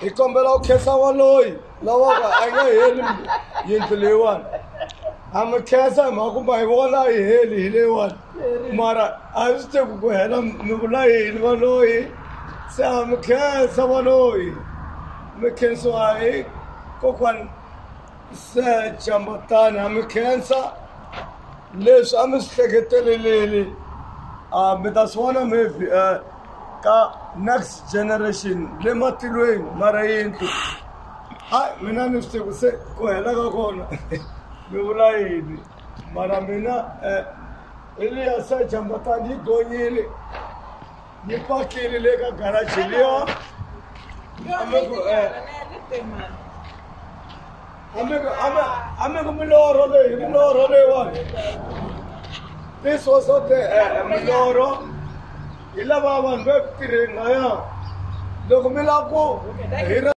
Hi kombela ku khensa valoyi lava ka a yi nge heli yindlu leyiwani. A mi khensa hi mhaka ku ma yi vona a yi heli hi leyiwani mara a swi tivi ku hela mi vula yini valoyi. Se a mi khensa valoyi, mi khensiwa hi kokwani se Jambatani. A mi khensa leswi a mi swi hleketeleleli, a mi ta swi vona maybe ka next generation le matilweni. Mara yindlu a mina ni swi tivi se ku hela ka kona mi vula yini, mara mina Eliya se Jambatani yi gonyile, yi pakile le ka garage liya. A mi ku milorho leyi, milorho leyiwani. This was not the milorho, hi lava vanhu va ku tirheni laya loko mi lava ku hira.